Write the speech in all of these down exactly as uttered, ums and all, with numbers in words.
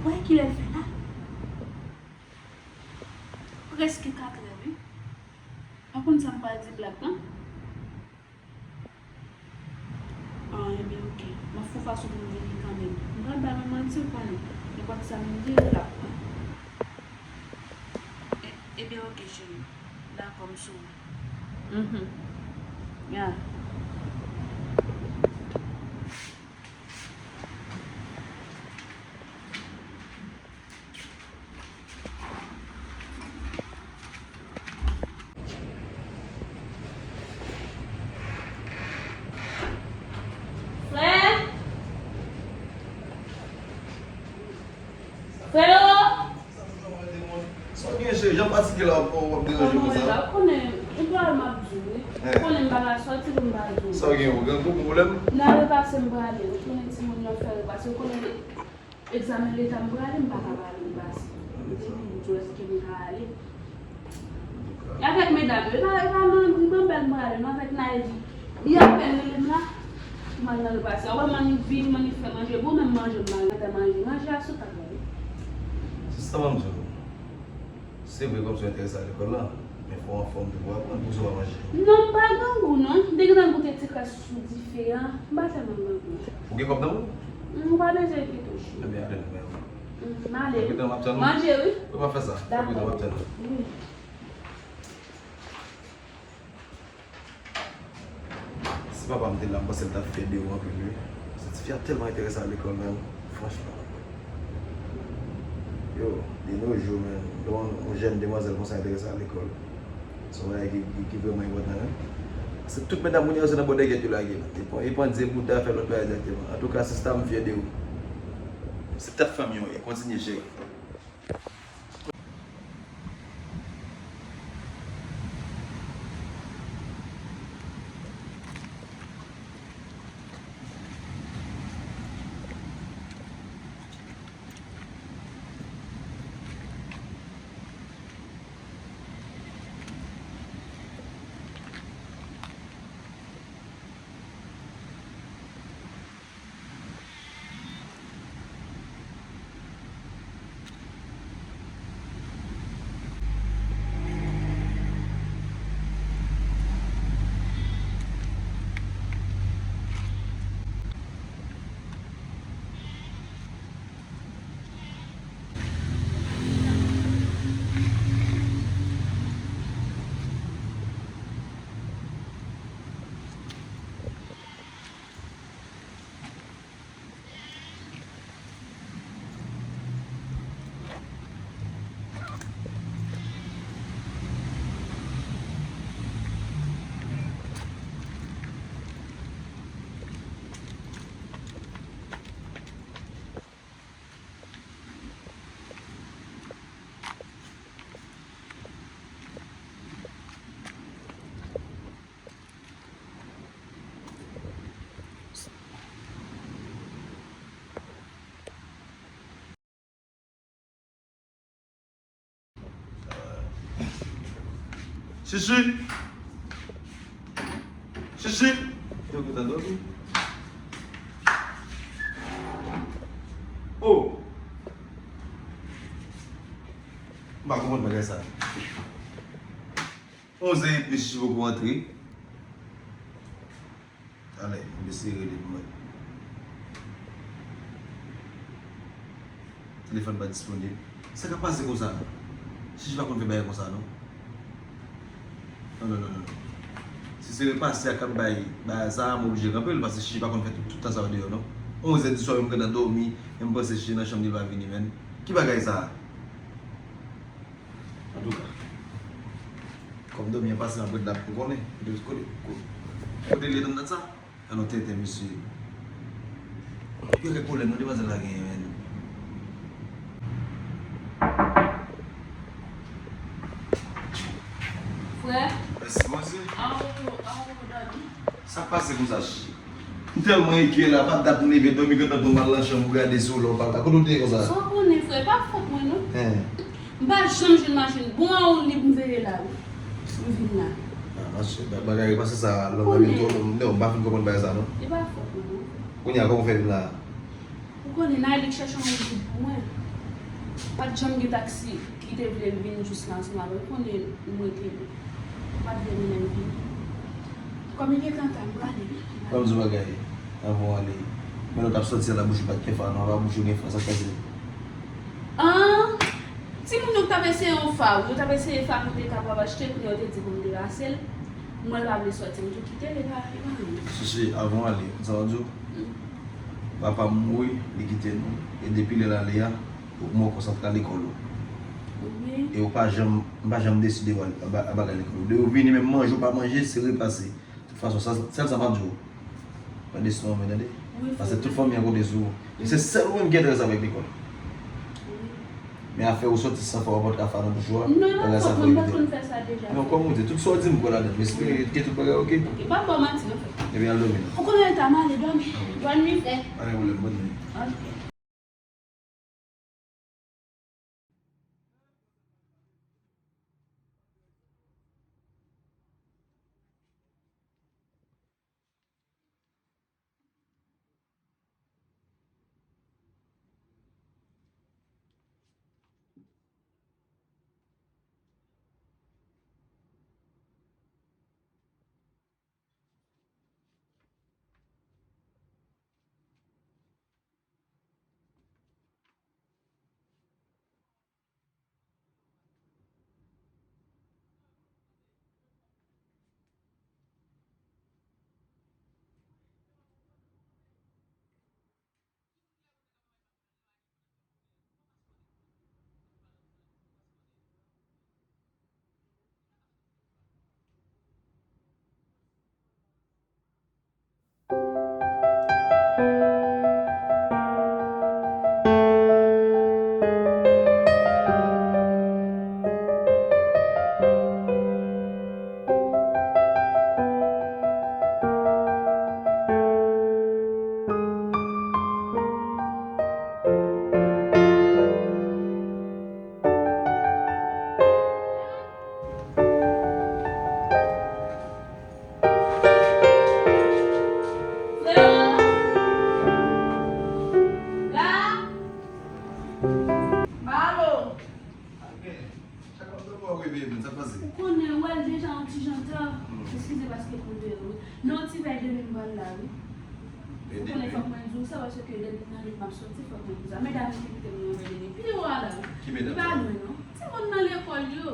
Wè kilè l fè la? Prèske katrè, wi. Pa konn sa m pral di Black lan. Ah, ebyen, oke. M ap fè yon fason pou m vini kanmenm. M pral ba l yon manti, ou konnen. Nenpòt sa m di, l ap pran. E- Ebyen, oke, cheri. Dakò, m sou ou. Mhm. Ya. Frè! Frè! Sa w gen, cheri? Jan fatige la, w ap, w ap deranje konsa. Ou konnen, ou konnen, ou konnen m ap di w, wi. Ou konnen m pa ka sòti pou m pa di w. Sa w gen, ou gen gwo pwoblèm? Nan repase m prale, ou konnen timoun yo fè repase, ou konnen egzamen leta m prale, m pa ka pa ale repase. Depi m di w èske m ka ale. E avèk medam yo, e pa, e pa nan, nan bèl m prale, non, avèk Naïdi. Li apèn rele m la, pou m al nan repase. Ou wè mannik vini, mannik fè manje, bon, menm manje m pa gentan manje. Manje a sou tab la, wi. Sista, ban m di w. Se vre, kòmsi w enterese a lekòl la, men fò w anfòm tou pou w aprann, pou w pa manje. Non, m pa grangou, non. M te gentan goute ti krès sou dife a. M pa tèlman grangou. Ou gen kòb nan men w? M pa bezwen enkyete w, cheri. Ebyen, ale nou menm. M ale. Fè pita, m ap tann ou. Manje, wi. Wi, m ap fè sa. Fè pita, m ap tann ou. Wi. Si papa m te la, m panse l t ap fyè de ou anpil, wi. Paske tifi a tèlman enterese a lekòl, menm, franchman. Yo, de nos jours, menm, lè yon, yon jèn demwazèl konsa enterese a lekòl, se yon bagay ki, ki, ki vrèman enpòtan, wi. Paske tout medam kounye a yo se nan bò dègèt yo lage, menm. E pran, e pran dye bouda fè lòt bagay dirèkteman. Antouka, sista, m fyè de ou. Se tèt fanmi w ye, kontinye, cheri. Chichi! Chichi! Yo, ou t ap dòmi? Oh! M pa konprann bagay sa. Onz è epi Chichi poko rantre. Talè, m eseye rele pou mwen. Telefòn pa disponib. Sa k ap pase konsa? Chichi pa konn fè bagay konsa, non. Non, non, non, non, non. Si se repase a k ap bay bagay sa a, m oblije kanpe l, paske Chichi pa konn fè tout, tout tan sa yo deyò, non. Onz è di swa, yo m gentan dòmi, e m panse Chichi nan chanm li, l pa vini, menn. Ki bagay sa a? Antouka, kòm dòmi an pase, m ap ret la pou m konnen. Kote, kote, kote, kote li ye, tannad sa? Alò, tenten, mesye. Yo gen pwoblèm, non, demwazèl la genyen, menn. Frè? Mèsi, manzè. Awo, awo, dòmi. Sa k pase konsa, Chichi? M tèlman enkyè la, pa dat m leve, dòmi gentan pran m al nan chanm ou gade si w la ou pa la. Kote w te ye konsa? Sa w konnen, frè, pa fòt mwen, non. Hen. M pa janm jwenn machin. Bon, a ou li pou m veye la, wi. M vin la. Ah, mache, ba-, bagay pase sa, lòm nan vin twò long. Non, m pa fin konprann bagay sa, non. E pa fòt mwen, non. Kounye a, kòman w fè vin la? Ou konnen, Nayli k chèche yon wout pou mwen. Pa t janm gen taksi ki te vle l vin jis la ansanm avè l. Konnen mwen te, m pa t vle li menm vini. Kòm li gentan ta, m prale. Ban m di w bagay anvan w ale. Men lè w t ap sòti a la bouch ou pa t gen fa non, apa bouch ou gen fa, sa k pase? An, timoun yo k t ap eseye yon fa, wi, yo t ap eseye fa pou m te kapab achte, kounye a yo te di pou m te rase l. M wè l pa vle sòti, m tou kite l, e pa, e pa anyen. Chichi, avan w ale, konn sa m ap di w? Hmm. Papa m mouri, li kite nou, e depi lè l ale a, ou mò konsantre a lekòl ou. Wi. E ou pa janm, m pa janm deside w al a ba-, a bagay lekòl ou. Depi ou vini, menm manje ou pa manje, se repase. Tout fason, sa, sèl sa m ap di w. Pran desizyon w, tande? Wi, frè. Paske tout fanmi an konte sou ou. E se sèl ou menm ki enterese avèk lekòl. Wi. Men afè ou sòti san fè w pa t ka fè nan bouch ou a, bagay sa fò evite. Non, e pa fòt mwen, m pa t konn fè sa deja. Non, kòm ou di, tout sa w di m kwè ladan l, m espere ke tout bagay oke. Ok, m p ap ba w manti non, frè. Ebyen, al dòmi non. Ou konnen lè ta m ale dòmi. Bòn nwi, frè. Pa gen pwoblèm, bòn nwi. Ok. Ou konnen, ou wè l deja yon ti jan ta. Hmm. Eskize paske pou de, wi. Men yon ti vèy de vin m pral la, wi. Ou konnen fòk mwen di w sa, paske depi nan lit m ap soti, fòk mwen di w sa. Medam yo ki kite m nan vèy de vin pi wo a la, wi. Ki medam sa? Li pa lwen, non. Timoun nan lekòl yo.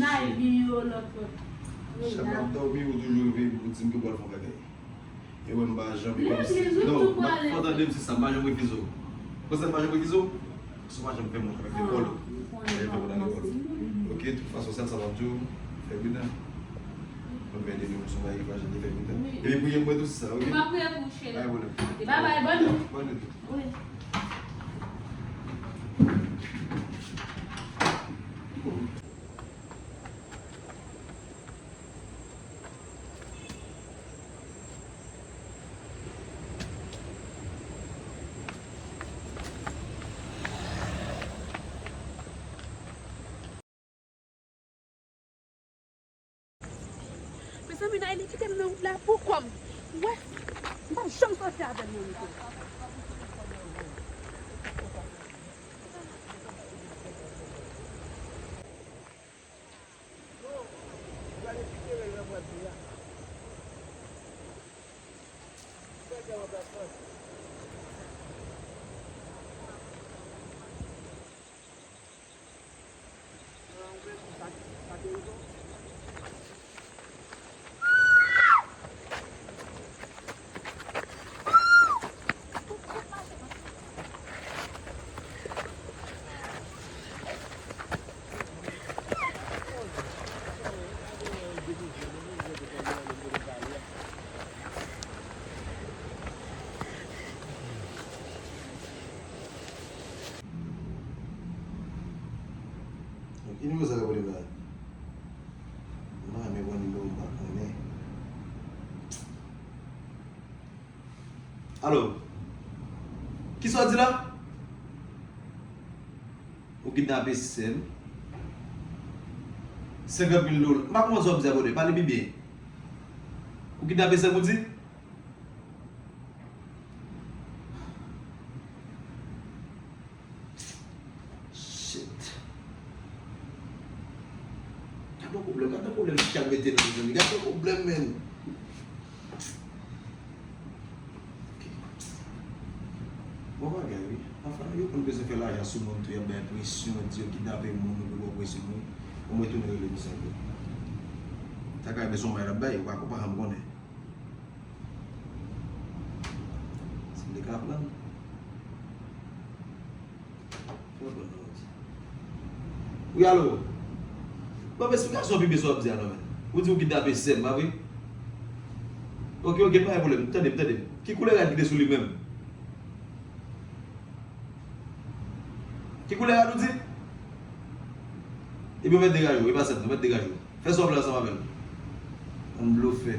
Nayli yo, lòt, lòt. Chak m ap dòmi, ou toujou reveye m pou di m ke w pral fè yon bagay. E wè m pa janm refize w. Non, fò tande m se sa, m pa janm refize w. Konsa m pa janm refize w? Si w pa janm fè m wont avèk lekòl ou. Fè m wont avèk lekòl ou. Ok, tout fason, sèl sa m ap di w, fè pridan. Mwen fè de nou sou bagay ki pa janm te fè pridan. Epi priye pou mwen tou, se sa, ok? M ap priye pou ou, cheri. Bay, bònè. E babay, bòn nwi. Bòn nwi tou. Wi. Mezanmi, Nayli kite m nan wout la pou kò m. Ou wè, m p ap janm sòti avè l nan wout la. Ki nimewo sa k ap rele la? M pa renmen pran nimewo m pa konnen. Alo? Kisa w di la? Ou kidnape sè m? Senkant mil dola. M pa konprann sa w ap di a, brother. Pale pi byen. Ou kidnape sè m, ou di? Ou di? Mete nan zòn li. Gade pwoblèm, men. Ok. Bon bagay, wi. Anfen, yo konn bezwen fè lajan sou moun tou, y ap bay presyon, di yo kidnape moun, yo pran presyon moun. Bon, mwen tounen rele misye ankò. Sa ka rive se yon may l ap bay, ou pa, ou pa janm konnen. Si m te ka pran. Wi, alo. Bon, men esplikasyon pi byen sa w ap di a non, men. Ou di ou kidnape sè m, pa vre? Ok, ok, pa gen pwoblèm. Tande m, tande m. Ki koulè rad ki te sou li menm? Ki koulè rad ou di? Ebyen, ou mèt degaje w, e pa sè m, ou mèt degaje w. Fè sa w vle ansanm avè l. Bann blofè.